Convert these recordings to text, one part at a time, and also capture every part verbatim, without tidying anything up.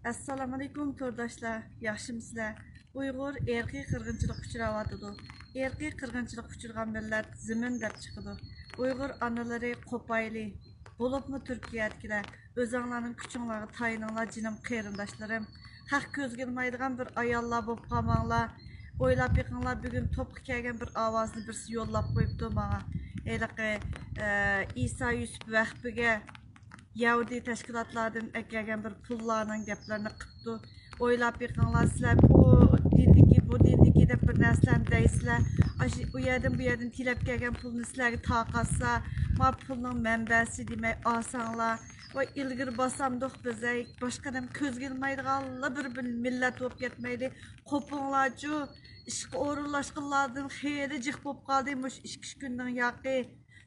ئەسسالامۇئەلەيكۇم تورداشلار، ياخشىمۇسىلەر؟ ئۇيغۇر ئىرقىي قىرغىنچىلىققا ئۇچراۋاتىدۇ. ئىرقىي قىرغىنچىلىققا ئۇچرىغان مىللەت زېمىن دەپ چىقىدۇ. ئۇيغۇر ئانىلىرى قوپايلى، بولۇپمۇ تۈركىيەدىكىلەر، ئۆزەڭلارنىڭ كۈچۈڭلارغا تايىنىڭلار جېنىم قېرىنداشلىرىم. خەق كۆزگە ئىلمايدىغان بىر ئاياللار بولۇپ قالماڭلار. ئويلاپ بېقىڭلار، بۈگۈن توپقا كەلگەن بىر ئاۋازنى بىرسى يوللاپ قويۇپتۇ ماڭا. ھېلىقى ئە، ئىسا يۈسۈپ ۋەخپىگە يەھۇدىي تەشكىلاتلاردىن ئەكەلگەن بىر پۇللارنىڭ گەپلىرىنى قىپتۇ. ئويلاپ بېقىڭلار، سىلەر بۇ دىندىكى، بۇ دىندىكى دەپ بىر نەرسىلەرنى دەيسىلەر. ئاشۇ ئۇ يەردىن، بۇ يەردىن تىلەپ كەلگەن پۇلنى سىلەرگە تاقاتسا، ما پۇلنىڭ مەنبەسى دېمەي ئالساڭلار. ۋاي، ئىلگىرى باسامدۇق بىز، ئەي، باشقا ئادەم كۆزگە ئىلمايدىغانلا بىر، بىر مىللەت بولۇپ كەتمەيلى. قوپۇڭلارچۇ، ئىشقا ئورۇنلاشقانلاردىن خېلى جىق بولۇپ قالدى مۇشۇ ئىككى ئۈچ كۈننىڭ ياقى.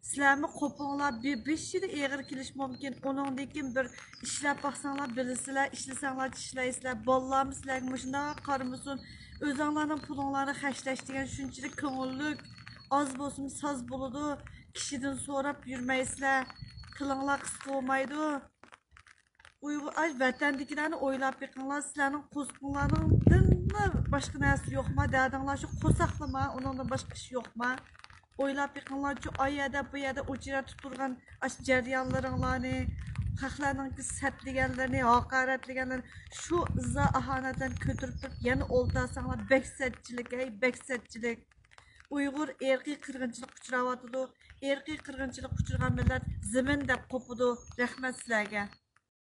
سىلەرمۇ قوپۇڭلار، بىر بېشىدا ئېغىر كېلىشى مۇمكىن. ئۇنىڭدىن كېيىن بىر ئىشلەپ باقساڭلار بىلىسىلەر، ئىشلىسەڭلار چىشلەيسىلەر. بالىلارمۇ سىلەرگە مۇشۇنداق قارىمىسۇن. ئۆزۈڭلارنىڭ پۇلۇڭلارنى خەجلەش دېگەن شۇنچىلىك كۆڭۈللۈك، ئاز بولسىمۇ ساز بولىدۇ. كىشىدىن سوراپ يۈرمەيسىلەر. تىلىڭلار قىسقا بولمايدۇ. ئۇيغۇر، ئاي، ۋەتەندىكىلەرنى ئويلاپ بېقىڭلار، سىلەرنىڭ قورسىقىڭلارنىڭدىنلا باشقا نەرسە يوقما؟ دەردىڭلار شۇ، قورساقلىما، ئۇنىڭدىن باشقا ئىش يوقما؟ ئويلاپ بېقىڭلارچۇ، ئاي يەردە، بۇ يەردە ئۇچرىتىپ تۇرغان ئاشۇ جەريانلىرىڭلارنى، خەقلەرنىڭ سەتلىگەنلىرىنى، ھاقارەتلىگەنلىرىنى، شۇ ئىزا ئاھانەتلەرنى كۆتۈرۈپ تۇرۇپ يەنە ئولتۇرساڭلار، بەك سەتچىلىك، ھەي، بەك سەتچىلىك. ئۇيغۇر ئىرقىي قىرغىنچىلىققا ئۇچراۋاتىدۇ. ئىرقىي قىرغىنچىلىققا ئۇچرىغان مىللەت زېمىن دەپ قوپىدۇ. رەھمەت سىلەرگە.